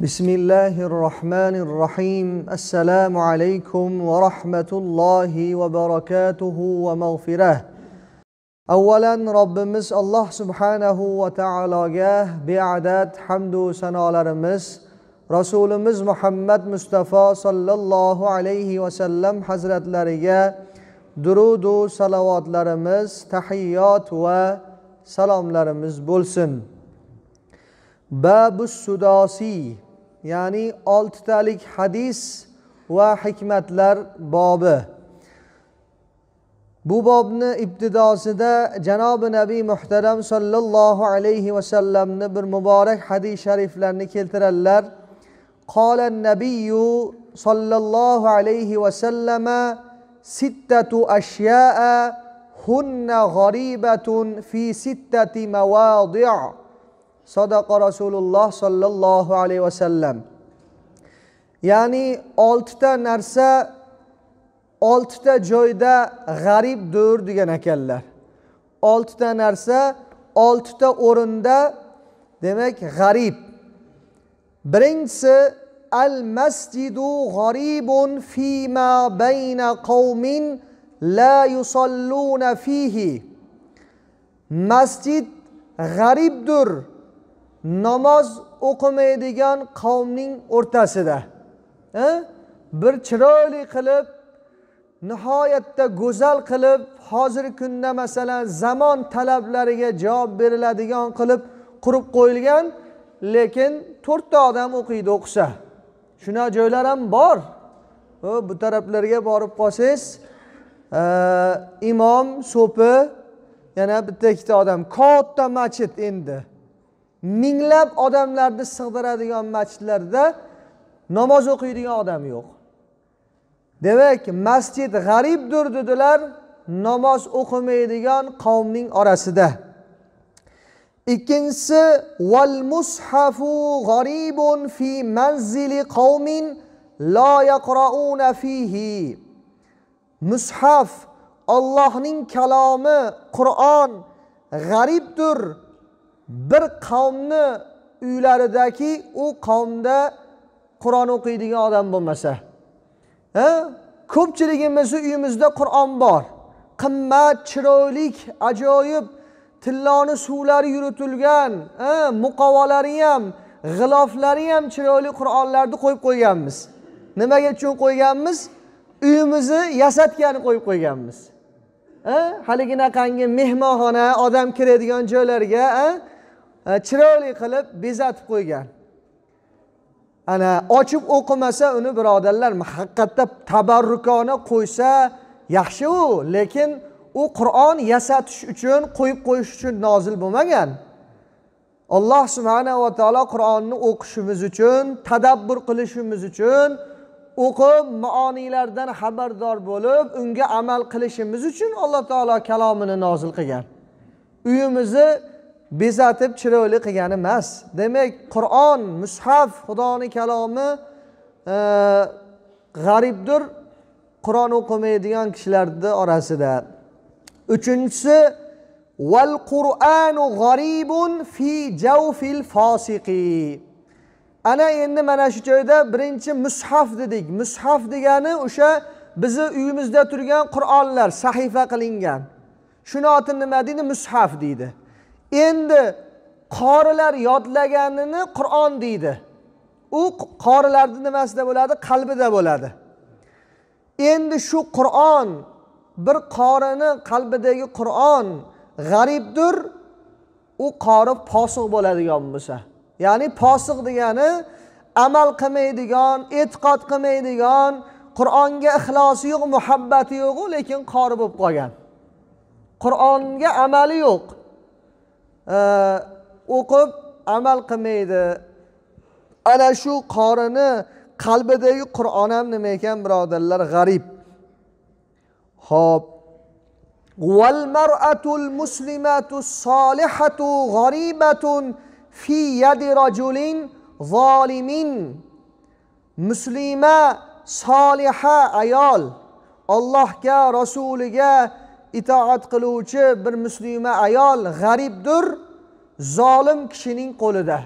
بسم الله الرحمن الرحيم. السلام عليكم ورحمة الله وبركاته ومغفره. أولا Rabbimiz Alloh subhanahu va taologa beadad hamdu sanolarimiz, Rasulimiz Muhammad Mustafa sallallohu alayhi va sallam hazratlariga durudu salovatlarimiz, tahiyyot va salomlarimiz bo'lsin. Babus Sudasi, ya'ni oltitalik hadis va hikmatlar bobi. Bu bobni ibtidosida janobi nabiy muhtaram sallallohu alayhi va sallamni bir muborak hadis shariflarni keltiradilar. Qola nabiyyu sallallohu alayhi va sallama sittatu ashya'a hunna g'aribatun fi sittati mawadi'. Sadaqa Rasululloh sallallohu alayhi va sallam. Ya'ni oltita narsa oltita joyda g'aribdir degan ekanlar. Oltita narsa oltita o'rinda demak g'arib. Birinchisi al masjidu g'aribun fima bayna qavmin la yusalluna fihi. Masjid g'aribdir namoz o'qimaydigan qavmning o'rtasida. Bir chiroyli qilib, nihoyatda go'zal qilib, hozirgi kunda masalan zamon talablariga javob beriladigan qilib qurib qo'yilgan, lekin to'rtta odam o'qiydi o'qisa. Shuna joylar ham bor. Bu taraflarga borib qolsangiz, imom, so'pi, yana bitta ikkita odam, katta masjid endi. Minglab odamlarni sig'diradigan masjidlarda namoz o'qiydigan odam yo'q. Demak, masjid g'aribdir dedilar namoz o'qimaydigan qavmning orasida. Ikkinchisi val mushafu g'aribun fi manzili qavmin la yaqrauna fihi. Mushaf, Allohning kalomi, Qur'on g'aribdir bir qavmni uylaridagi u qavmda Qur'on o'qiydigan odam bo'lmasa. Ko'pchiligimizni uyimizda Qur'on bor. Qimmat, chiroylik, ajoyib tilloni suvlari yuritilgan, muqovalari ham, g'iloflari ham chiroyli Qur'onlarni qo'yib qo'yganmiz. Nimaga uchun qo'yganmiz? Uyimizni yasatgani qo'yib qo'yganmiz. Haliginaqangi mehmonxona, odam kiradigan joylarga chiroyli qilib bezatib qo'ygan. Ana ochib o'qimasa uni birodarlar haqiqatda tabarrukona qo'ysa yaxshi u, lekin u Qur'on yasatish uchun, qo'yib qo'yish uchun nozil bo'lmagan. Alloh subhanahu va taolo Qur'onni o'qishimiz uchun, tadabbur qilishimiz uchun, o'qib ma'onilardan xabardor bo'lib, unga amal qilishimiz uchun Alloh taolo kalomini nozil qilgan. Uyimizni bezatib chiroyli qilgani emas. Demak, Qur'on, mushaf, Xudoning kalomi g'aribdir Qur'on o'qimaydigan kishilarning orasida. Uchinchisi val Qur'anu g'aribun fi jawfil fosiqi. Ana endi mana shu joyda birinchi mushaf dedik. Mushaf degani o'sha bizni uyimizda turgan Qur'onlar sahifa qilingan. Shuni oti nima deydi? Mushaf deydi. Endi qorilar yodlaganini Qur'on deydi. U qorilarning nimasida bo'ladi? Qalbida bo'ladi. Endi shu Qur'on bir qorini qalbidagi Qur'on g'aribdir, u qori posiq bo'ladigan bo'lsa. Ya'ni posiq degani amal qilmaydigan, e'tiqod qilmaydigan, Qur'onga ixlosi yo'q, muhabbati yo'q, lekin qori bo'lib qolgan. Qur'onga amali yo'q. O'qib amal qilmaydi. Ana shu qorini qalbidagi Qur'on ham nima ekan birodarlar? G'arib. Xo'p. Val mar'atul muslimatu solihatu g'aribatun fi yadi rajulin zolimin. Muslima soliha ayol, Allohga, rasuliga itoat qiluvchi bir muslima ayol g'aribdir zolim kishining qo'lida.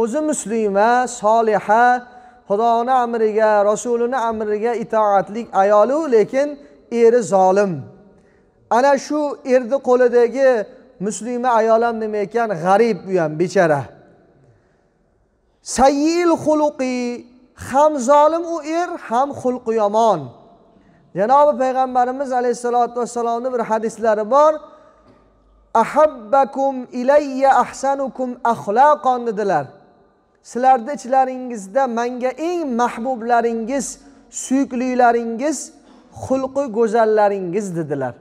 O'zi muslima, soliha, Xudoni amriga, Rasulini amriga itoatlik ayolu, lekin eri zolim. Ana shu erni qo'lidagi muslima ayol ham nima ekan? G'arib u ham, bechara. Sayyil xuluqi, ham zolim u er, ham xulqi yomon. Janobi Payg'ambarimiz alayhissalatu vassalomning bir hadislari bor. Ahabbakum ilayya ahsanukum axlaqon dedilar. Sizlarning ichlaringizda menga eng mahbublaringiz, suyuklilaringiz, xulqi go'zallaringiz dedilar.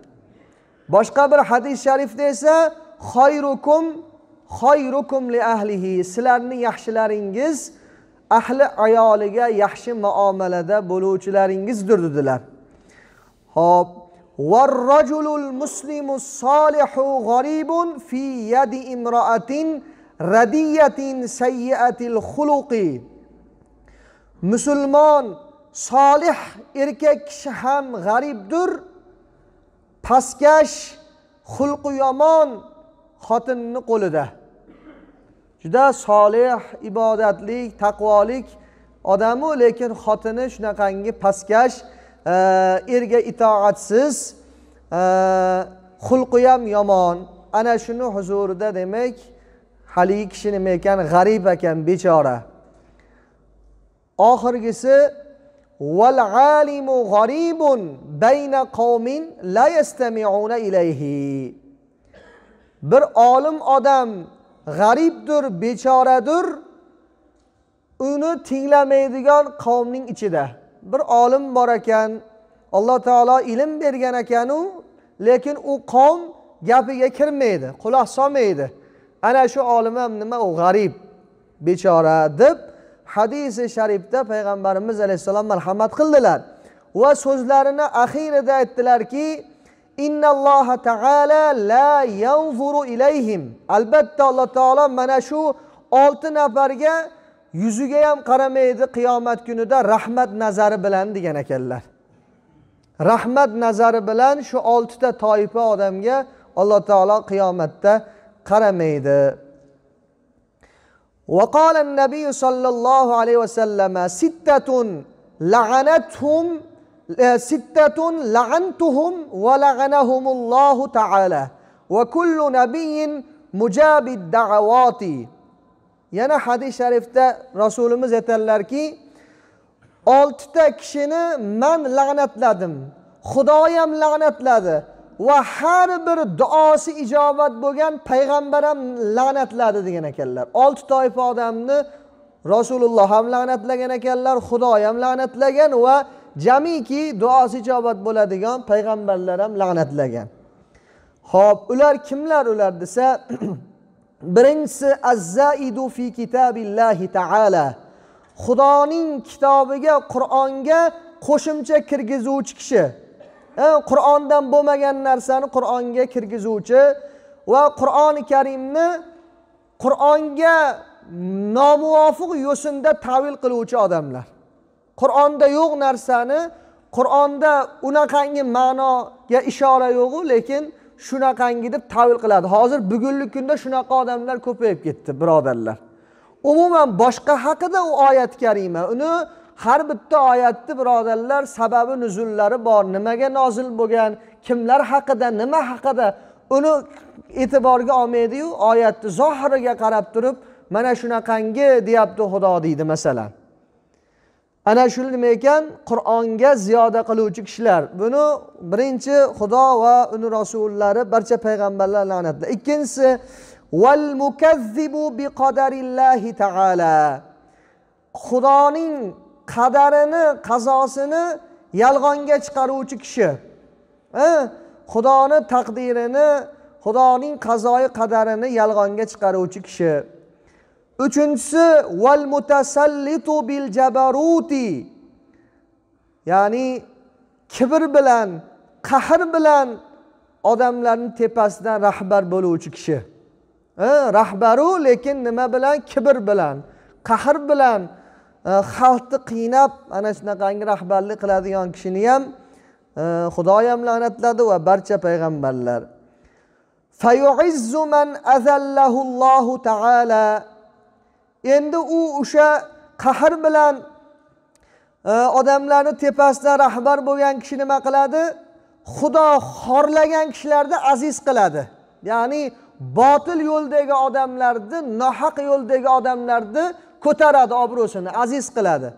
Boshqa bir hadis sharifda esa xayrukum xayrukum li ahlihi, sizlarning yaxshilaringiz ahli ayoliga yaxshi muomalada bo'luvchilaringizdir dedilar. Xo'p, var-rajulul muslimu solihu g'aribun fi yadi imra'atin radiyatin sayyiatil xuluqi. Musulmon solih erkak kishi ham g'aribdir, pastkash, xulqi yomon xotinning qo'lida. Juda solih, ibodatlik, taqvolik odamu, lekin xotini shunaqangi pastkash, erga itoatsiz, xulqi ham yomon. Ana shuni huzurida demak haligi kishi nima ekan? G'arib ekan, bechora. Oxirgisi val alimu g'aribun bayna qavmin la yastami'una ilayhi. Bir olim odam g'aribdir, bechoradir, uni tinglamaydigan qavmning ichida. Bir olim bor ekan, Alloh taolo ilm bergan ekan u, lekin u qavm gapiga kirmaydi, quloq solmaydi. Ana shu olim ham nima, u g'arib, bechora deb hadisi sharifda Payg'ambarimiz alayhissalom marhamat qildilar va so'zlarini axirida aytdilarki, innalloha taala la yanzuru ilayhim. Albatta Alloh taolo mana shu 6 nafarga yuziga ham qaramaydi qiyomat kunida rahmat nazari bilan degan ekanlar. Rahmat nazari bilan shu 6 ta toifa odamga Alloh taolo qiyomatda qaramaydi. وقال النبي صلى الله عليه وسلم ستة لعنتهم ولعنهم الله تعالى وكل نبي مجاب الدعوات. Yana hadis sharifda Rasulimiz aytadilarki, 6 ta kishini men la'natladim, Xudoyam la'natladi va har bir duosi ijobat bo'lgan payg'ambar ham la'natladi degan ekanlar. 6 toifa odamni Rasululloh ham la'natlagan ekanlar, Xudo ham la'natlagan va jamiki duosi ijobat bo'ladigan payg'ambarlar ham la'natlagan. Xo'p, ular kimlar ular desa, birinchisi az-zaidu fi kitabillahi taala. Xudoning kitobiga, Qur'onga qo'shimcha kirgizuvchi kishi. Qur'ondan bo'lmagan narsani Qur'onga kirgizuvchi va Qur'oni Karimni Qur'onga nomuvofiq yo'sinda ta'vil qiluvchi odamlar. Qur'onda yo'q narsani, Qur'onda unaqangi ma'noga ishora yo'q-u, lekin shunaqangi deb ta'vil qiladi. Hozir bugungi kunda shunaqa odamlar ko'payib ketdi, birodarlar. Umuman boshqa haqida u oyat karima, uni har bitta oyatni birodarlar sababi nuzullari bor, nimaga nozil bo'lgan, kimlar haqida, nima haqida, uni e'tiborga olmaydi-yu, oyatni zohiriga qarab turib, mana shunaqangi deyapti Xudo deydi masalan. Ana shu nima ekan? Qur'onga ziyoda qiluvchi kishilar. Buni birinchi Xudo va uni rasullari, barcha payg'ambarlar la'natli. Ikkinchisi val mukazzibu bi qadarillahi taala. Xudoning qadarini, qazosini yolg'onga chiqaruvchi kishi. Xudoni taqdirini, Xudoning qazoyi qadarini yolg'onga chiqaruvchi kishi. Uchinchisi val mutasallitu bil jabaruti. Ya'ni kibr bilan, qahr bilan odamlarning tepasidan rahbar bo'luvchi kishi. Rahbaru, lekin nima bilan? Kibr bilan, qahr bilan xalqni qiynab ana shunaqangi rahbarlik qiladigan kishini ham Xudo ham la'natladi va barcha payg'ambarlar. Fayu'izzu man azallahu Allohu taala. Endi u o'sha qahr bilan odamlarni tepasida rahbar bo'lgan kishi nima qiladi? Xudo xorlagan kishilarni aziz qiladi. Ya'ni botil yo'ldagi odamlarni, nohaq yo'ldagi odamlarni ko'taradi, obro'sini aziz qiladi.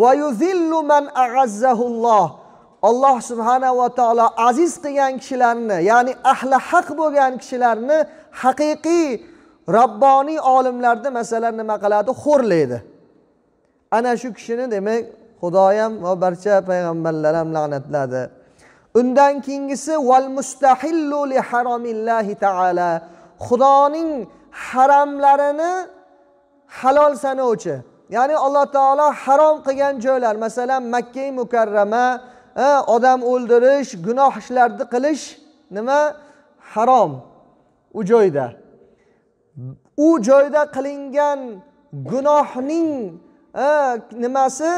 Va yuzillu man a'azzahulloh. Alloh subhanahu va taolo aziz qilgan kishilarni, ya'ni ahli haq bo'lgan kishilarni, haqiqiy robboniy olimlarni masalan nima qiladi? Xo'rlaydi. Ana shu kishini demak Xudoyam va barcha payg'ambarlar ham la'natladi. Undan keyingisi val mustahillu li haramillahi taala. Xudoning haramlarini halol sanovchi. Ya'ni Alloh taolo harom qilgan joylar, masalan Makka mukarrama, odam o'ldirish, gunoh ishlarni qilish nima? Harom u joyda. U joyda qilingan gunohning nimasi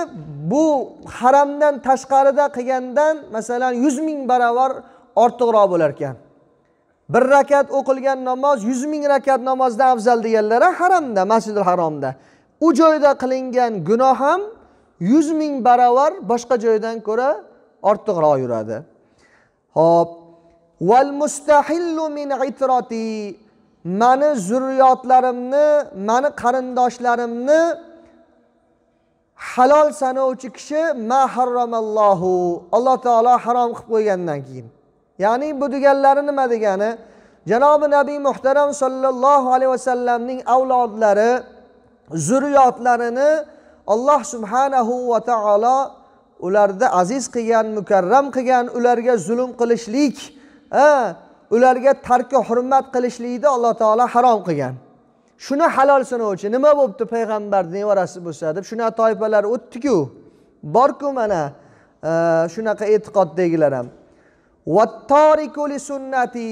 bu haramdan tashqarida qilgandan masalan 100 ming barobar ortiqroq bo'lar ekan. Bir rakat o'qilgan namoz 100 ming rakat namozdan afzal deganlar haramda, Masjidil Haromda. U joyda qilingan gunoh ham 100 ming barobar boshqa joydan ko'ra ortiqroq yuradi. Xo'p, val mustahillu min itrati, mani zurriyotlarimni, mani qarindoshlarimni halol sanovchi kishi ma harramallohu, Alloh taolo harom qilib qo'ygandan keyin. Ya'ni bu deganlari nima degani? Janobi Nabiy muhtaram sallallohu alayhi vasallamning avlodlari, zurriyotlarini Alloh subhanahu va taolo ularni aziz qilgan, mukarram qilgan, ularga zulm qilishlik, ularga tarki hurmat qilishlikni Alloh taolo harom qilgan. Shuni halol sanovchi nima bo'pti payg'ambar nevarasi bo'lsa deb shunaqa toifalar o'tdi-ku. Bor-ku mana shunaqa e'tiqoddagilar ham. Vattariku li sunnati,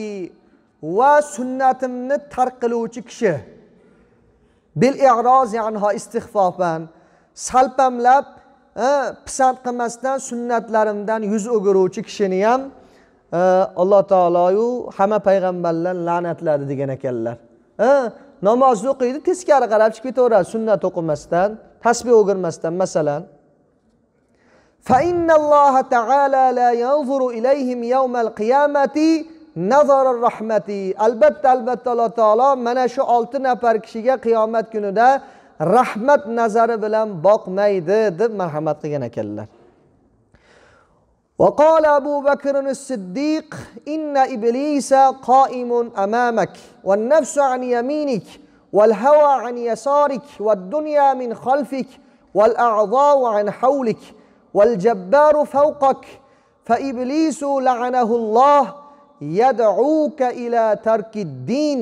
va sunnatimni tark qiluvchi kishi. Bil i'rozi anha istixfofan, salpamlab, pisand qilmasdan sunnatlarimdan yuz o'giruvchi kishini ham Alloh taoloyu hamma payg'ambarlar la'natladi degan ekanlar. Namozni o'qiydi, teskari qarab chiqib ketaveradi, sunnat o'qimasdan, tasbih o'girmasdan masalan. Fa innalloha taala la yanzuru ilayhim yawmal qiyamati nazarar rahmati. Albatta, albatta Alloh taolo mana shu 6 nafar kishiga qiyomat kunida rahmat nazari bilan boqmaydi deb marhamat qilgan ekanlar. وقال أبو بكر الصديق إن إبليس قائم أمامك والنفس عن يمينك والهوى عن يسارك والدنيا من خلفك والأعضاء عن حولك والجبار فوقك فإبليس لعنه الله يدعوك إلى ترك الدين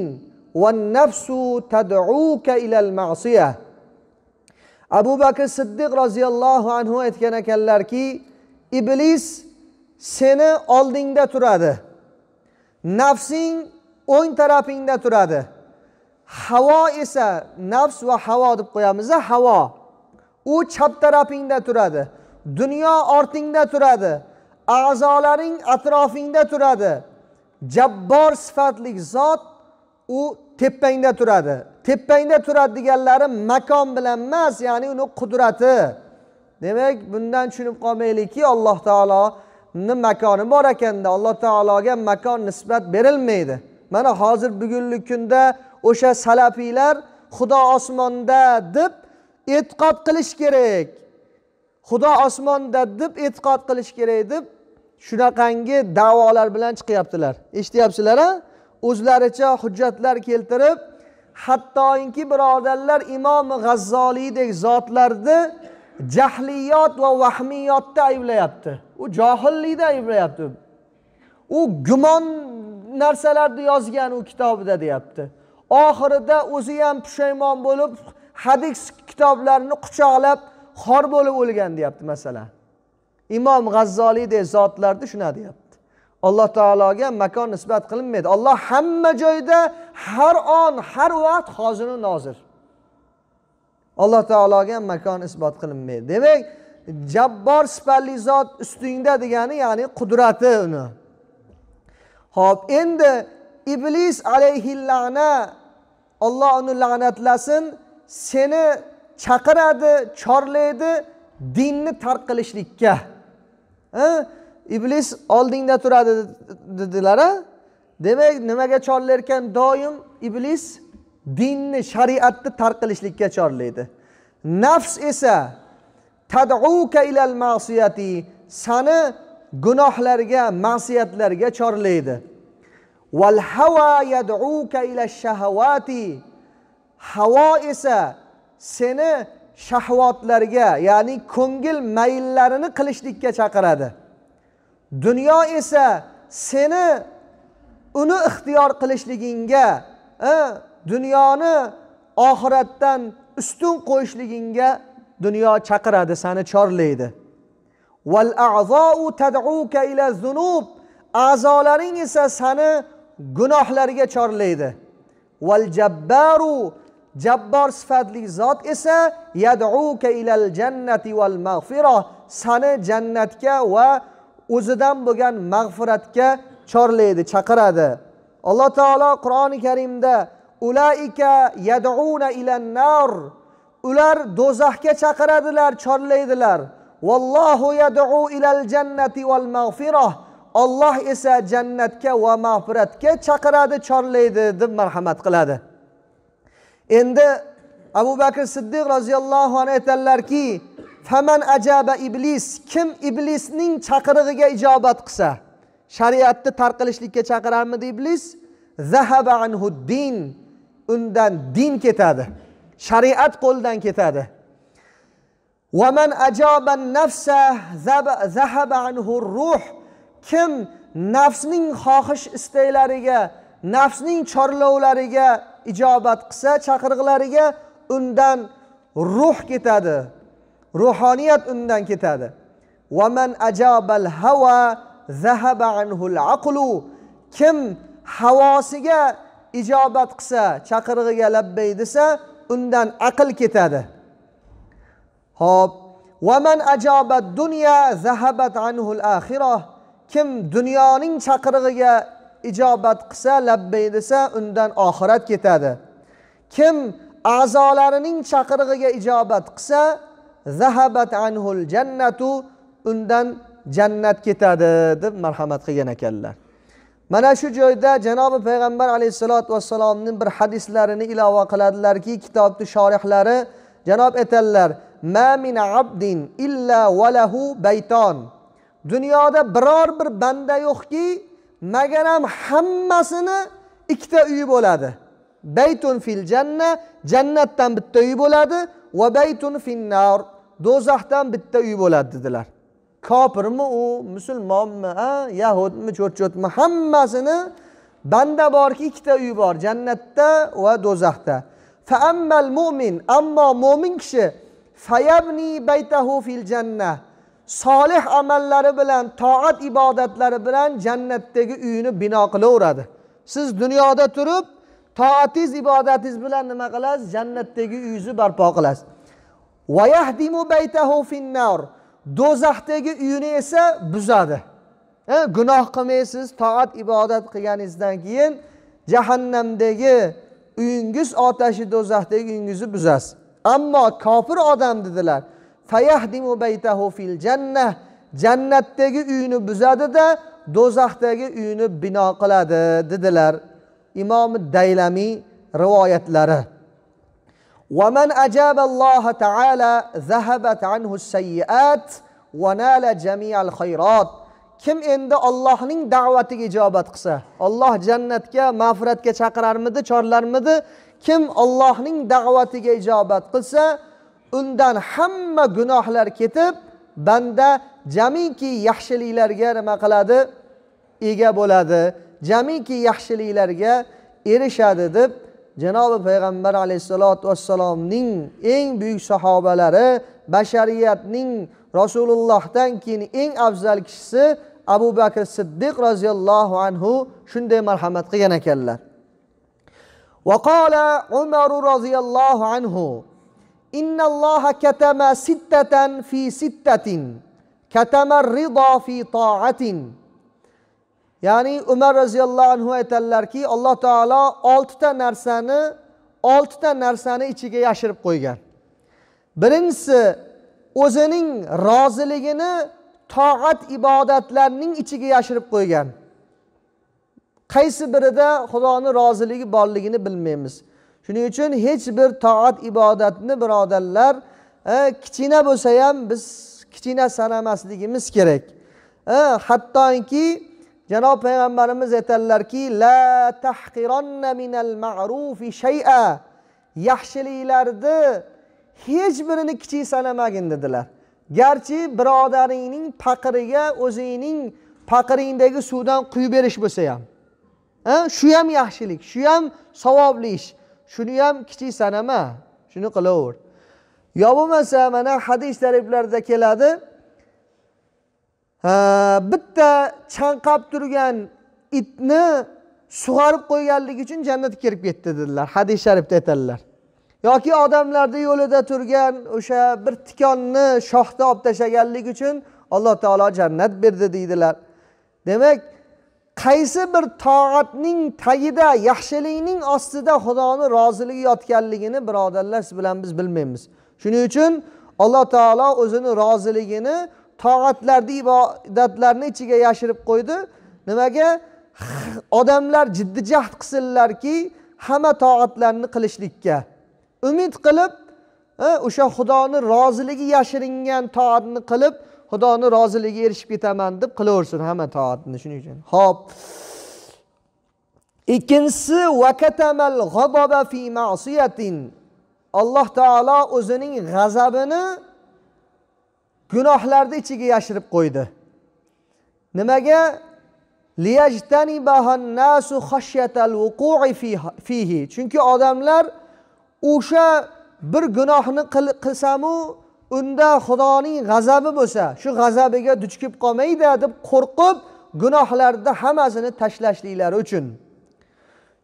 والنفس تدعوك إلى المعصية. Abu Bakr Siddiq roziyallohu anhu aytgan ekanlarki, Iblis seni oldingda turadi, nafsing o'ng tarafingda turadi, havo esa, nafs va havo deb qo'yamiz, havo u chap tarafingda turadi, dunyo ortingda turadi, a'zolaring atrofingda turadi, jabbor sifatli zot u tepangda turadi. Tepangda turadi deganlari makon bilan emas, ya'ni uni qudrati. Demak, bundan tushunib qolmaylikki, Alloh taoloning makoni bor ekanda, Alloh taologa makon nisbat berilmaydi. Mana hozir bugungi kunda o'sha salafiylar Xudo osmonda deb e'tiqod qilish kerak. Xudo osmonda deb e'tiqod qilish kerak deb shunaqangi da'volar bilan chiqyaptilar. Eshityapsizlar-a? O'zlaricha hujjatlar keltirib, hattoki birodarlar Imom G'azzoliydek zotlarni jahliyot va vahmiyotda ayblayapti. U johillikda ayblayapti. U gumon narsalarni yozgan u kitobida deyapti. Oxirida o'zi ham pushaymon bo'lib, hadis kitoblarini quchoqlab xor bo'lib o'lgan deyapti masalan. Imom G'azzoliydek zotlarni shuna deyapti. Alloh taologa makon nisbat qilinmaydi. Alloh hamma joyda, har on, har vaqt hozir va nozir. Alloh taologa makon isbot qilinmaydi. Demak, Jabbor sifatli zot ustingda degani, ya'ni qudrati uni. Xo'p, endi Iblis alayhi la'na, Alloh uni la'natlasin, seni chaqiradi, chorlaydi dinni tark qilishlikka. Iblis oldingda turadi dedilar a? Demak, nimaga chorlarkan doim iblis? Dinni, shariatni tark qilishlikka chorlaydi. Nafs esa tad'uka ilal ma'siyati, sani gunohlarga, ma'siyatlarga chorlaydi. Val hawa yad'uka ila shahawati, havo esa seni shahvatlarga, ya'ni ko'ngil mayllarini qilishlikka chaqiradi. Dunyo esa seni uni ixtiyor qilishligingga, dunyoni oxiratdan ustun qo'yishligingga dunyo chaqiradi, seni chorlaydi. Val a'za'u tad'uka ila zunub, a'zolaring esa seni gunohlarga chorlaydi. Val jabbaru, jabbor sifatli zot esa yad'uka ilal jannati val mag'firah, seni jannatga va o'zidan bo'lgan mag'firatga chorlaydi, chaqiradi. Alloh taolo Qur'oni Karimda ulaika yad'una ilan nar, ular do'zaxga chaqiradilar, chorlaydilar. Vallohu yad'u ilal jannati val mag'firah, Alloh esa jannatga va mag'firatga chaqiradi, chorlaydi deb marhamat qiladi. Endi Abu Bakr Siddiq roziyallohu anhu aytadilarki, faman ajaba iblis, kim iblisning chaqirig'iga ijobat qilsa, shariatni tark qilishlikka chaqirarmidi iblis? Zahaba anhu din, undan din ketadi, shariat qo'ldan ketadi. Va man ajaba nafsa zahaba anhu ruh, kim nafsning xohish istaklariga, nafsning chorlovlariga ijobat qilsa, chaqiriqlariga, undan ruh ketadi, ruhoniyat undan ketadi. Va man ajabal hawa zahaba anhu al-aqlu, kim havosiga ijobat qilsa, chaqirig'iga labbay desa, undan aql ketadi. Xo'p, va man ajabat dunya zahabat anhu al-akhirah, kim dunyoning chaqirig'iga ijobat qilsa, labbay desa, undan oxirat ketadi. Kim a'zolarining chaqirig'iga ijobat qilsa, zahabat anhul jannatu, undan jannat ketadi deb marhamat qilgan ekanlar. Mana shu joyda janobi payg'ambar alayhissalatu vassalomning bir hadislarini ilova qiladilarki, kitobning shorihlari janob aytadilar: ma min abdin illa valahu bayton. Dunyoda biror bir banda yo'qki, magaram hammasini ikkita uyi bo'ladi. Baytun fil janna, jannatdan bitta uyi bo'ladi, va baytun fin nar, do'zaxdan bitta uyi bo'ladi dedilar. Kofirmi u, musulmonmi, yahudmi, cho'rcho'tmi, hammasini banda borki ikkita uyi bor, jannatda va do'zaxda. Fa ammal mu'min, ammo mo'min kishi fayabni baytahu fil janna, solih amallari bilan, toat ibodatlari bilan jannatdagi uyini bino qilaveradi. Siz dunyoda turib toatingiz, ibodatingiz bilan nima qilasiz? Jannatdagi uyingizni barpo qilasiz. Va yahdimu baytahu fin nar, do'zaxdagi uyini esa buzadi. Gunoh qilmaysiz, toat ibodat qilganingizdan keyin jahannamdagi uyingiz otashi, do'zaxdagi uyingizni buzasiz. Ammo kofir odam dedilar, fayahdimu baytahu fil janna, jannatdagi uyini buzadi-da, do'zaxdagi uyini bino qiladi dedilar. Imom Daylamiy rivoyatlari. Va man ajaba Alloh taala zahabat anhu as-sayyiat va nala jami'al khayrat. Kim endi Allohning da'vatiga ijobat qilsa, Alloh jannatga, mag'firatga chaqirarmidi, chorlarmidi? Kim Allohning da'vatiga ijobat qilsa, undan hamma gunohlar ketib, banda jamiki yaxshiliklarga nima qiladi? Ega bo'ladi. Jamiki yaxshiliklarga erishadi deb janobi payg'ambar alayhissalatu vassalomning eng buyuk sahobalari, bashariyatning Rasulullohdan keyin eng afzal kishisi Abu Bakr Siddiq roziyallohu anhu shunday marhamat qilgan ekanlar. Va qala Umar roziyallohu anhu: innalloha katama sittatan fi sittatin katama ar-rido fi ta'atin. Ya'ni Umar roziyallohu anhu aytadilarki, Alloh taolo 6 ta narsani 6 ta narsani ichiga yashirib qo'ygan. Birinchisi, o'zining roziligini toat ibodatlarning ichiga yashirib qo'ygan. Qaysi birida Xudoni roziligi borligini bilmaymiz. Shuning uchun hech bir toat ibodatni birodarlar kichkina bo'lsa ham biz kichkina sanamasligimiz kerak. Hattoki janob payg'ambarimiz aytadilarki, la tahqiranna minal ma'rufi shay'a. Yaxshiliklarni hech birini kichik sanamagin dedilar. Garchi birodaringning paqiriga o'zingning paqiringdagi suvdan quyib berish bo'lsa ham, shu ham yaxshilik, shu ham savobli ish. Shuni ham kichik sanama, shuni qilaver. Yo bo'lmasa mana hadis shariflarda keladi, bitta chanqab turgan itni sug'arib qo'yganligi uchun jannatga kirib ketdi dedilar. Hadis sharifda aytadilar. Yoki odamlarning yo'lida turgan o'sha bir tikonni shoxda olib tashlaganligi uchun Alloh taolo jannat berdi deydilar. Demak, qaysi bir toatning tagida, yaxshilikning ostida Xudoni roziligi yotganligini birodarlar siz bilan biz bilmaymiz. Shuning uchun Alloh taolo o'zini roziligini toatlarni, ibodatlarni ichiga yashirib qo'ydi. Nimaga? Odamlar jiddiy jahd qilsinlarki, hamma toatlarni qilishlikka umid qilib, o'sha Xudoni roziligi yashiringan toatni qilib, Xudoni roziligiga erishib ketaman deb qilaversin hamma toatni. Shuning uchun. Xo'p. Ikkinchisi, va katamal g'adaba fi ma'siyatin. Alloh taolo o'zining g'azabini gunohlarning ichiga yashirib qo'ydi. Nimaga? Liyajtanibahan nasu khashyatal wuqu'i fihi. Chunki odamlar o'sha bir gunohni qilsamu unda Xudoning g'azabi bo'lsa, shu g'azabiga duch kelib qolmaydi deb qo'rqib gunohlarni hammasini tashlashliklari uchun.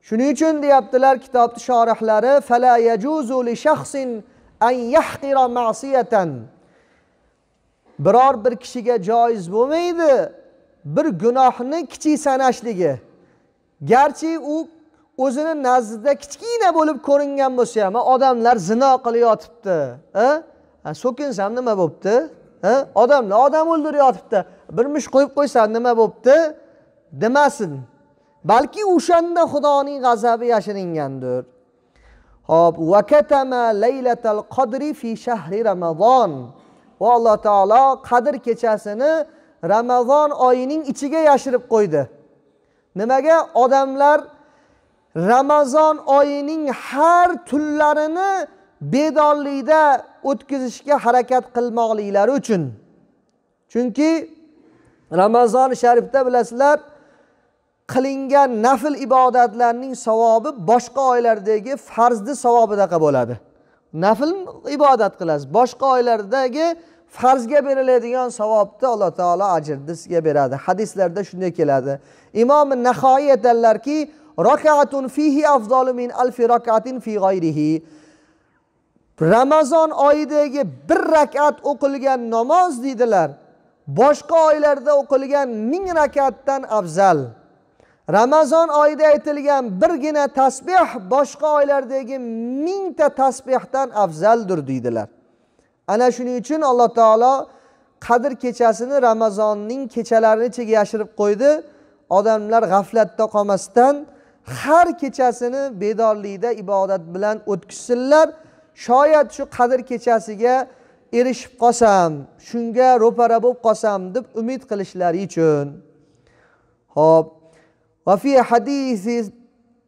Shuning uchun deyaptilar kitobning shorihlari, fala yajuzu li shaxsin an yahqira ma'siyatan. Biror bir kishiga joiz bo'lmaydi bir gunohni kichik sanashligi. Garchi u o'zini nazdida kichkina bo'lib ko'ringan bo'lsa ham, odamlar zino qilyotibdi, so'kinsam nima bo'pti? Odamlar odam o'ldiryotibdi, bir mush qo'yib qo'ysam nima bo'pti demasin. Balki o'shanda Xudoning g'azabi yashiringandir. Xo'p, va katama laylatal qadri fi shahri ramazon. Va Alloh taolo Qadr kechasini Ramazon oyining ichiga yashirib qo'ydi. Nimaga? Odamlar Ramazon oyining har tunlarini bedorlikda o'tkazishga harakat qilmoqliklari uchun. Chunki Ramazon sharifda bilasizlar, qilingan nafl ibodatlarning savobi boshqa oylardagi farzni savobidaqa bo'ladi. Nafl ibodat qilasiz, boshqa oylardagi farzga beriladigan savobni Alloh taolo ajrni sizga beradi. Hadislarda shunday keladi. Imom Nahoiy aytadilarki, rak'atun fihi afdalu min alfi rak'atin fi g'ayrihi. Ramazon oyidagi bir rakat o'qilgan namoz deydilar, boshqa oylarda o'qilgan 1000 rakatdan afzal. Ramazon oyida aytilgan birgina tasbih boshqa oylardagi 1000 ta tasbihdan afzaldir deydilar. Ana shuning uchun Alloh taolo Qadr kechasini Ramazonning kechalarini ichiga yashirib qo'ydi. Odamlar g'aflatda qolmasdan har kechasini bedorlikda ibodat bilan o'tkazsinlar. Shoyat shu Qadr kechasiga erishib qolsam, shunga ro'para bo'lib qolsam deb umid qilishlari uchun. Xo'p, va fi hadisi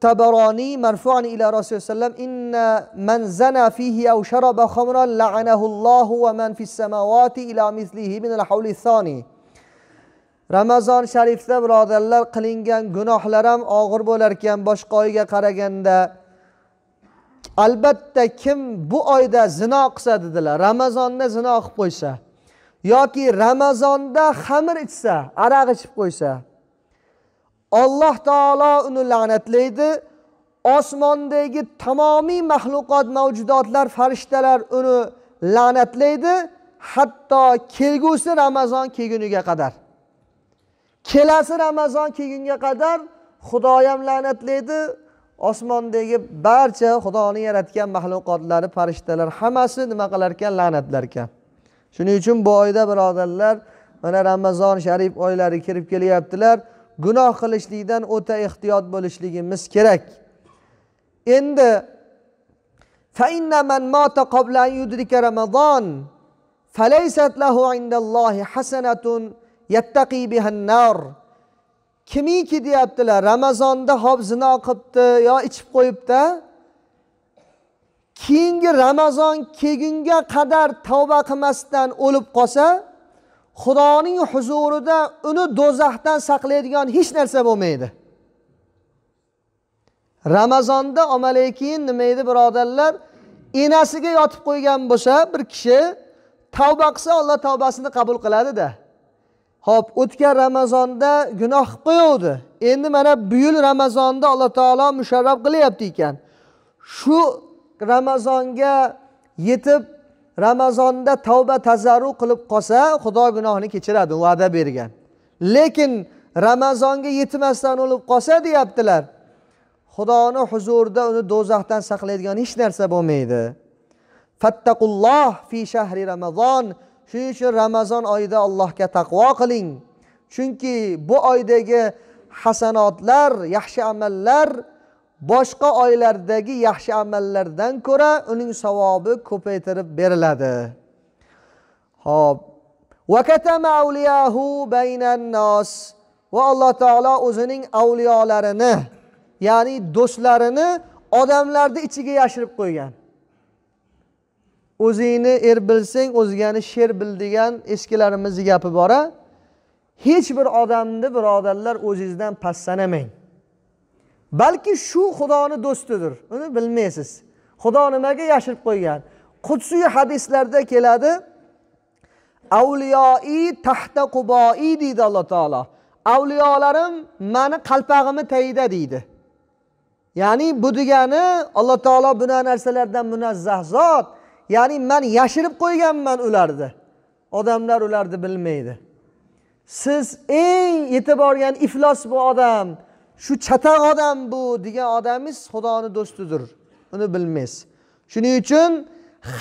Tabarani marfu'an ila Rasululloh sallam inna man zana fihi aw sharaba khamran la'anahu Allohu va man fis samawati ila mislihi min al-hawli thani. Ramazon sharifda birodarlar qilingan gunohlar ham og'ir bo'lar ekan boshqa oyga qaraganda. Albatta kim bu oyda zino qilsa dedilar, Ramazonda zino qilib qo'ysa yoki Ramazonda xamir ichsa, aroq ichib qo'ysa, Alloh taolo uni la'natlaydi. Osmondagi tamomiy maxluqot, mavjudotlar, farishtalar uni la'natlaydi, hatto kelgusi Ramazon kelguniga qadar. Kelasi Ramazon kelgunga qadar Xudo ham la'natlaydi, Osmondagi barcha Xudoning yaratgan mahluqotlari, farishtalar hammasi nima qilar ekan? La'natlar ekan. Shuning uchun bu oyda birodarlar, mana Ramazon sharif oylari kirib kelyaptilar. Gunoh qilishlikdan o'ta ehtiyot bo'lishligimiz kerak. Endi fa inna man mata qabla an yudrika Ramazon falaysat lahu indallohi hasanatun yattaqi biha an-nar. Kimiki deyaptilar, Ramazonda hop zino qilibdi yo ichib qo'yibdi, keyingi Ramazon kelgunga qadar tavba qilmasdan o'lib qolsa, Xudoning huzurida uni do'zaxdan saqlaydigan hech narsa bo'lmaydi. Ramazonda amaldan keyin nima edi birodarlar? Enasiga yotib qo'ygan bo'lsa bir kishi tavba qilsa, Alloh tavbasini qabul qiladi-da. Xo'p, o'tgan Ramazonda gunoh qilib qo'yuvdi. Endi mana bu yil Ramazonda Alloh taolo musharraf qilyapti ekan. Shu Ramazonga yetib Ramazonda tavba tazarru qilib qolsa, Xudo gunohini kechiradi, va'da bergan. Lekin Ramazonga yetmasdan o'lib qolsa deyaptilar, Xudoni huzurida uni do'zaxdan saqlaydigan hech narsa bo'lmaydi. Fattaqulloh fi shahri Ramazon. Shuning uchun Ramazon oyida Allohga taqvo qiling. Chunki bu oydagi hasanotlar, yaxshi amallar boshqa oylardagi yaxshi amallardan ko'ra uning savobi ko'paytirib beriladi. Xo'p, va katama awliyahu baynan nas. Va Alloh taolo o'zining avliyolarini, ya'ni do'stlarini odamlarning ichiga yashirib qo'ygan. O'zingni er bilsang, o'zgani sher bil degan eskilarimizning gapi bor-a. Hech bir odamni birodarlar o'zingizdan past sanamang. Balki shu Xudoni do'stidir. Uni bilmaysiz. Xudo nimaga yashirib qo'ygan? Qudsiy hadislarda keladi. Avliyoi tahta quboi deydi Alloh taolo. Avliyolarim meni qalpog'imni tagida deydi. Ya'ni bu degani Alloh taolo buna narsalardan munazzah zot. Ya'ni men yashirib qo'yganman ularni. Odamlar ularni bilmaydi. Siz eng yetib borgan iflos bu odam, shu chataq odam bu degan odamingiz Xudoni do'stidir. Uni bilmaysiz. Shuning uchun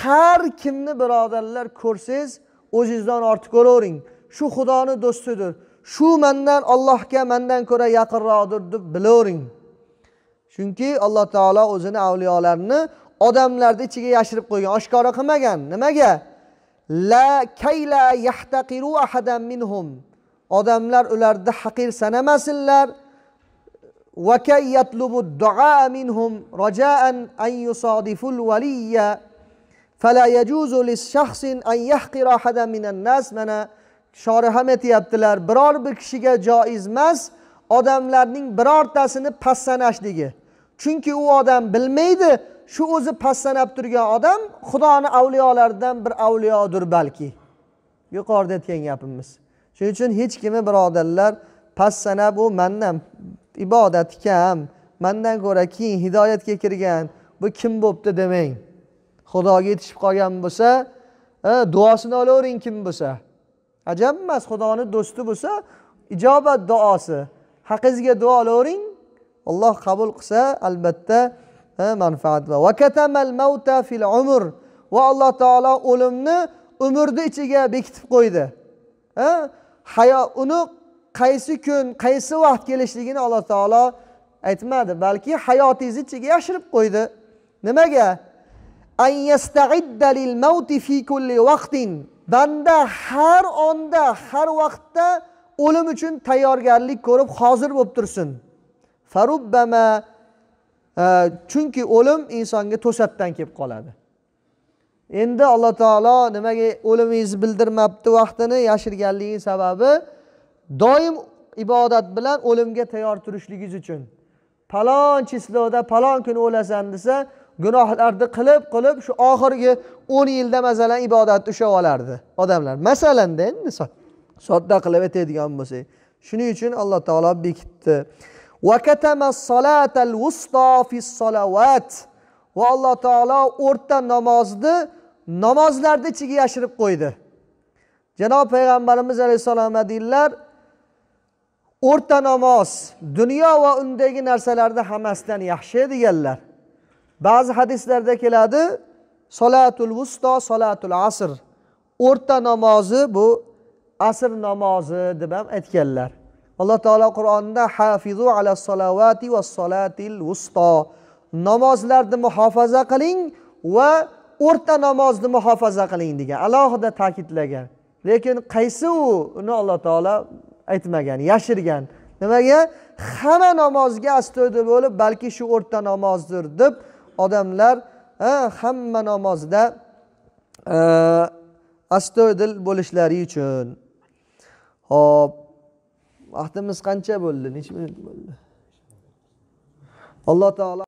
har kimni birodarlar ko'rsangiz, o'zingizdan ortiq ko'ravering. Shu Xudoni do'stidir. Shu mendan Allohga mendan ko'ra yaqinroqdir deb bilavering. Chunki Alloh taolo o'zini avliyolarini odamlarning ichiga yashirib qo'ygan, oshkora qilmagan. Nimaga? La kayla yahtaqiru ahadan minhum. Odamlar ularni haqir sanamasinlar. Va kay yatlubu du'a minhum raja'an an yusadiful waliyya fala yajuzu lis-shakhsin an yahqira ahadan minan nas. Mana shorih ham aytayaptilar, biror bir kishiga joiz emas odamlarning birortasini past sanashligi. Chunki u odam bilmaydi, shu o'zi past sanab turgan odam Xudoni avliyolaridan bir avliyodir balki. Yuqorida aytgan gapimiz. Shuning uchun hech kimni birodarlar past sanab, u mendan ibodati kam, mendan ko'ra keyin hidoyatga kirgan, bu kim bo'pti demang. Xudoga yetishib qolgan bo'lsa, duosini olavering kim bo'lsa. Ajab emas, Xudoni do'sti bo'lsa, ijobat duosi. Haqingizga duo olavering, Alloh qabul qilsa albatta manfaat va va katamal mauta fil umr. Va Alloh taolo o'limni umrni ichiga bekitib qo'ydi. Hayo uni qaysi kun, qaysi vaqt kelishligini Alloh taolo aytmadi, balki hayotingiz ichiga yashirib qo'ydi. Nimaga? An yasta'idda lil mauti fi kulli vaqtin. Banda har onda, har vaqtda o'lim uchun tayyorgarlik ko'rib hozir bo'lib tursin. Farubbama, chunki o'lim insonga to'satdan kelib qoladi. Endi Alloh taolo nimaga o'limingizni bildirmabdi vaqtini yashirganligining sababi doim ibodat bilan o'limga tayyor turishligingiz uchun. Palon chisloda palon kun o'lasan desa, gunohlarni qilib qilib shu oxirgi 10 yilda masalan ibodatni ushlab olardi odamlar. Masalan endi sodda qilib aytadigan bo'lsak. Shuning uchun Alloh taolo bekitdi. Va katama salatal wusta fi salawat. Va Alloh taolo o'rta namozni namozlarning ichiga yashirib qo'ydi. Janob payg'ambarimiz alayhissalom deydilar, O'rta namoz dunyo va undagi narsalarni hammasidan yaxshi deganlar. Ba'zi hadislarda keladi, solatul vusto solatul asr. O'rta namozi bu asr namozi deb ham aytganlar. Alloh taolo Qur'onda hafizu ala salavati va solatil vusto. Namozlarni muhofaza qiling va o'rta namozni muhofaza qiling degan, alohida ta'kidlagan. Lekin qaysi u, uni Alloh taolo aytmagan, yashirgan. Nimaga? Hamma namozga astoydil bo'lib, balki shu o'rta namozdir deb odamlar hamma namozda astoydil bo'lishlari uchun. Xo'p, vaqtimiz qancha bo'ldi? Necha minut bo'ldi? Alloh taolo